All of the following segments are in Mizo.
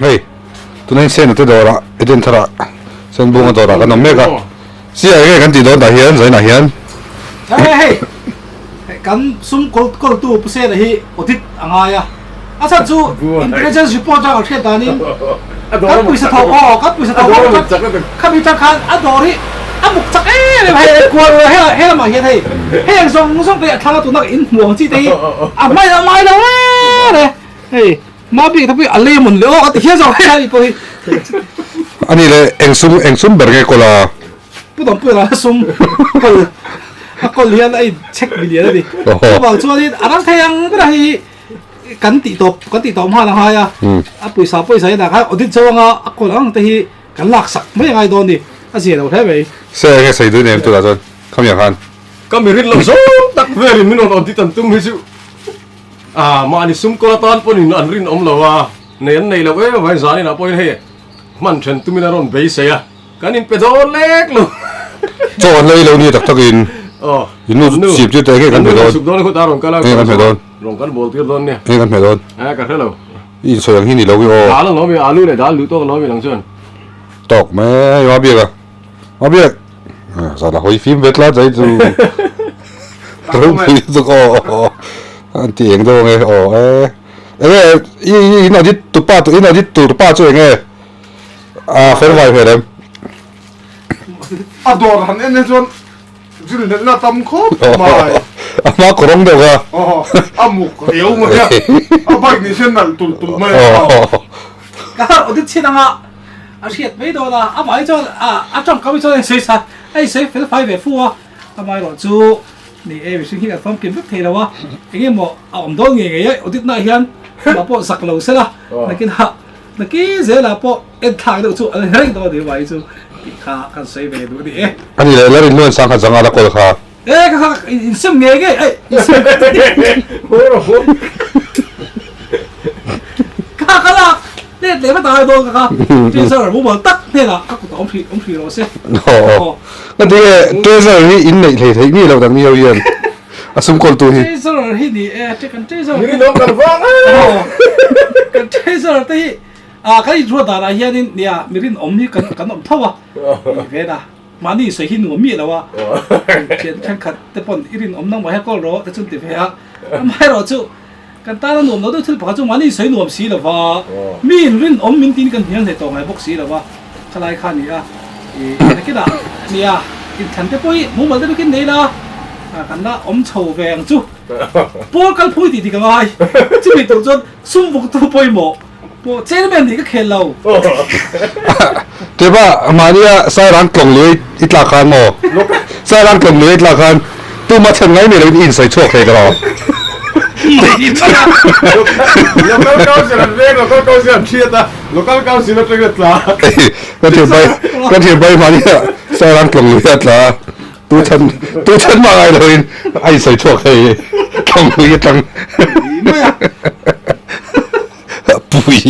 Hei tuna in Sena te dawrah Eden tharah Senbunga dawrah kan awm mek a Sia enge kan tih dawn tah hian zainah hian. Hei hei kan sum kawl kawltu Pu Sena hi audit a ngai a a chhan chu intelligence report a kan hriat danin kan pawisa thawh aw kan pawisa thawh ho khami tang khan a dawr hi a muk chak em em hei kual he lamah hian hei hei ang zawng zawng te hi a thlang a tuna in hmu ang chi te hi a hmai a ngai lo reng e hei Ma bik ta pawh a lei mawn le aw a ti hial zawk hei pawh hi. Ani le eng sum eng sum ber nge kawl a? Pu Dawmpuia a sum kawl a kawl hian a in check milian a ni. Chuvang chuanin a rang thei ang ber a hei hi kan tih tawp kan tih tawp hman a ngai a. A pawisa pawisa hian ah khan audit zo anga a kawl ang te hi kan lak sak mai a ngai dawn ni. A zia lo hle mai. Se enge sawi duh nem tunah chuan khamiah khan. Ka mi rin lo zawng tak verin min rawn audit an tum hi chu. A mahni sum kawl atan pawhin an rinawm lo a, nei an nei lo em avangin zaninah pawhin hei hman then tumin a rawn beisei a, kan inpe dawn lek lo. Chaw an la ei lo nia tak takin in nu chip tir teh nge kan hme dawn. Chhuk dawn khawt a rawn kal a, nge kan hme dawn. Rawn kan bawl tir dawn nia. Nge kan hme dawn. A ka hre lo. I insawi ang hi ni lo i aw. Dal an awm i, alu leh dal duh tawk an awm i lang chuan. Tawk mai a biak a, a biak. Zan a hawi fim ve tlat zai chu. Ropui chu aw an ti eng deuh ange aw e enge i i in audit tu pa in audit tur pa chu enge a fel vai hmel em a dawr han en hi chuan rinhlelhna tam khawp mai a hma kawrawng deuh kha a muk riau mai a a bike ni se nalh tulh tulh mai a ka audit chhin anga a hriat mai dawn a amah hi chuan a tawngkam hi chuan a insawi sa a insawi fel fai ve fu a Amaherawh chu ni e, mihring hi kan famkim vek thei lo a, eng emaw a awm dawn ngei ngei a, audit naah hian amah pawh zak lo sela, nakinah naki zelah pawh en thlak deuh chu a la reng dawn a ni mai chu tih kha kan sawi ve duh a ni e. A ni leh, Larin Luan Sangha zanga la kawl kha. E ka kha insem ngei ngei ei insem ka kha lak let leh vat a dawn ka kha treasurer mumal tak hnenah ka kut a awm hrih awm hrih rawh se. Aw. Ka ti e, treasurer hi in neih hlei theih mi lo tak ni ho hian a sum kawl tu hi. Treasurer hi ni e, kan treasurer te. Mirinawm kan vang a. Kan treasurer te hi a kan inruat danah hianin nia mirinawm hi kan kan awm tho a. Ni ve na. Mahni sawi hi nuam miah lo a. Thian thenkhat te pawn i rinawm nangmah hian kawl rawh te chu an ti ve a. Amaherawh chu kan tana nuam lo deuh thil pakhat chu mahni sawi nuam si lo va, mi in rinawm min tiin kan hnial hneh tawh ngai bawk si lo va, khalai kha a ni a, ih nakinah nia inthlan te pawh hi mumal deuh bikin nei la, kan la awm chho ve ang chu. Pawl kal phui tih dik a ngai, chumi tur chuan sum vuk tu pawimawh pawh chairman nih ka khel lo. Teba mahnia Sairang tlawng lui i tlak khan maw? Sairang tlawng lui i tlak khan tuma chhan ngai nei loin i insawi chhuak thei tawh. Local council an veng, local council an hriat a, local council atangin a tla. Ka thian pai, ka thian pai mahnia Sairang tlawng lui a tla a, tu chhan, tu chhan mah ngai loin a insawi chhuak thei tlawng lui atang. Pui.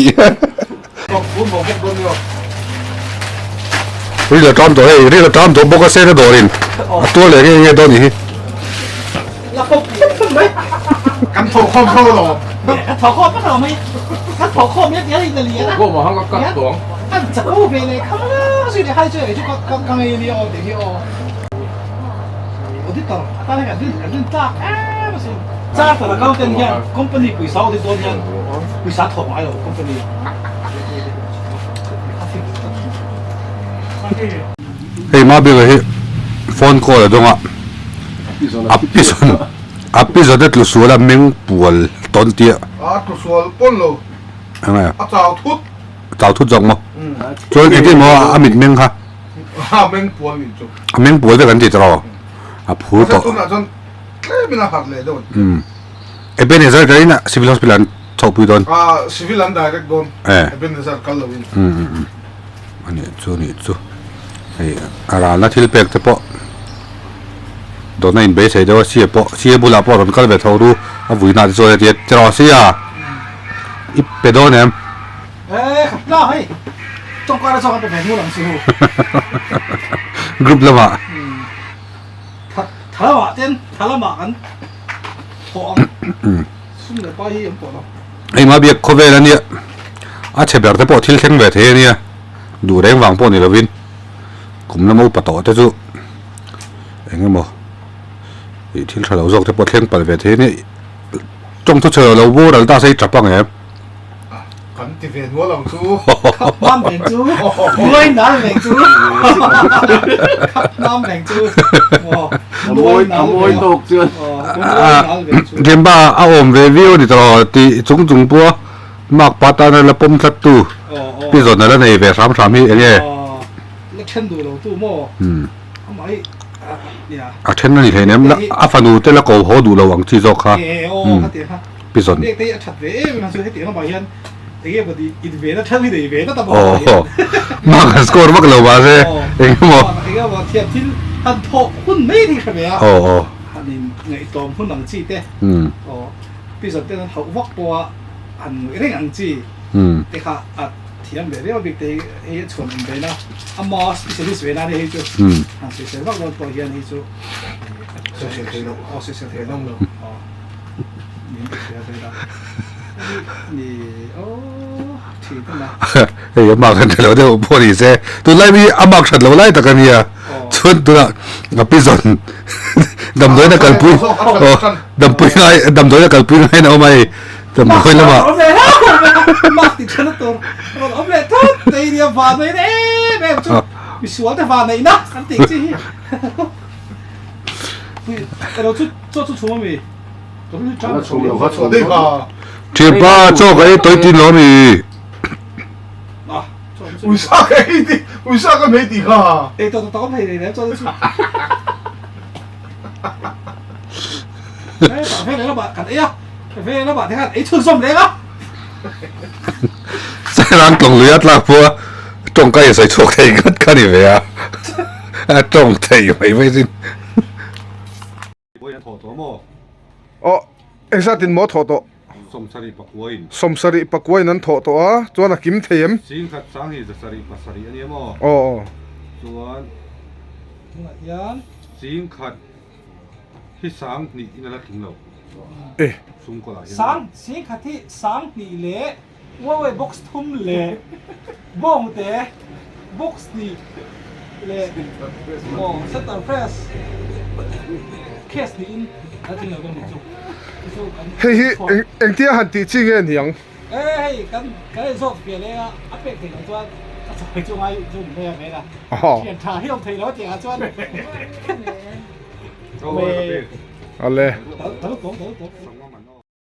Ril a ṭam tawh hei, ril a ṭam tawh bawk a sen a dawrin a tuar leh nge nge dawn nih hi. Kan thaw khawm tho lo. Kan thaw khawm vek lo mai. Kan thaw khawm hian tiang in a lian a. Khawm a hang a cut tawh ang. An chau ve leh kham la zui leh hai chu ei chu ka ka ngei nia aw tih hi aw. Auditor atan hian kan rin kan rin tlak em asin. Chartered accountant hian company pawisa audit dawn hian pawisa thawk ngai lo company. Hei Mabel hi phone call a dawng a, a pizon a pizon a tlu sual a meng pual tawn tia. A tlu sual pawn lo. Enge? A chau thut. A chau thut zawk maw? Chuan engtin maw a mit meng kha? A meng pual nih chu. A meng pual vek an ti tawh. A phur tawh. Tunah chuan tlem in a harh leh deuh. Ebenezer ka in civil hospital an chhohpui dawn. Ah civil an direct dawn. Ebenezer kal lo in. Ani chu ni chu. Hei a ralna thil pek te pawh dawrna in beisei deuh a sia pawh sia bulah pawh rawn kal ve tho ru a vuina te chuan a ti a tiraw sia i pe dawn em? Eh khat la hei tawngkar a chuan ka pe ve hnu lang si hu. Group lamah. Tha lamah ten tha lamah kan thawh ang sum leh pai hi an pawh lo. Hei ma biak khawvel a nia. A chhe ber te pawh thil thleng ve thei a nia, duh reng vang pawh ni lovin kum lama upa tawh te chu eng emaw ih thil tha lo zawk te pawh thleng palh ve thei a nia, tawng thu chhe lo boral ta se i tap ang em? Kan ti ve nual ang chu. Khap mam reng chu, nuai nal reng chu, khap mam reng chu, nuai nal reng chu, nuai nal reng chu. Gemba a awm ve viau a ni tawh tih chung chung pawha mark pa tana la pawm tlat tu pi zawn a la nei ve hram hram hi eng nge? La then duh lo tu maw? A then a ni hlei nem, a fanu te la ko haw duh lo ang chi zawk kha. Pi zawn. Aw mark an score vak lo mahse eng emaw. Aw aw. Pi zawn ten an hauh vak pawha han ngawih reng ang chi te kha a thiam ve riau bik te hi hei a chhuan awm ve na ama specialist ve na nia hei chu han sawisel vak dawn pawh hian hei chu sawisel thei lo aw sawisel thei lo aw min ti hria ve na ni aw thi te na hei a mark han tha lo deuh pawh ni se tunlai mi a mark that lo lai tak a nia chuan tunah a pi zawn damdawiin a kalpui aw dampui ngai damdawiin a kalpui ngai na awm a hei damdawi lamah mak ti than tur rawn awm leh thut te nia van mai em em chu misual te van neihna kan tih chi hi ero chu chaw chu chhum ami Thianpa chaw ka ei tawi tin lo ami Uisa ka ei ti uisa ka mei ti kha ei to to ka mei nei chaw chu Sairang tlawng lui a tlak pawh a tawngka in sawi chhuak thei ngat kha ni ve a, a tawng thei mai mai sin. Aw engzat in maw thawh tawh? Sawmsarih pakua in an thawh tawh a, chuan a kim thei em? Singkhat sang hi zasarih pasarih a nia maw? Aw aw. Chuan singkhat hi sang hnih in a la tling lo. E. Sumkawlah hian. Sang singkhat hi sang hnih leh Huawei box thum leh bawngte box hnih leh aw center fresh case hnih in a tling lo dawn nih chu. Hei hi engtia han tih chi nge niang? E hei kan kan in zawt fiah leh a, a pek theih loh chuan ka sawi chu ngai chu ni mai a hmel a. Thian tha hi awm theih lo a tih ah chuan. Ale. Talo tawng talo tawng.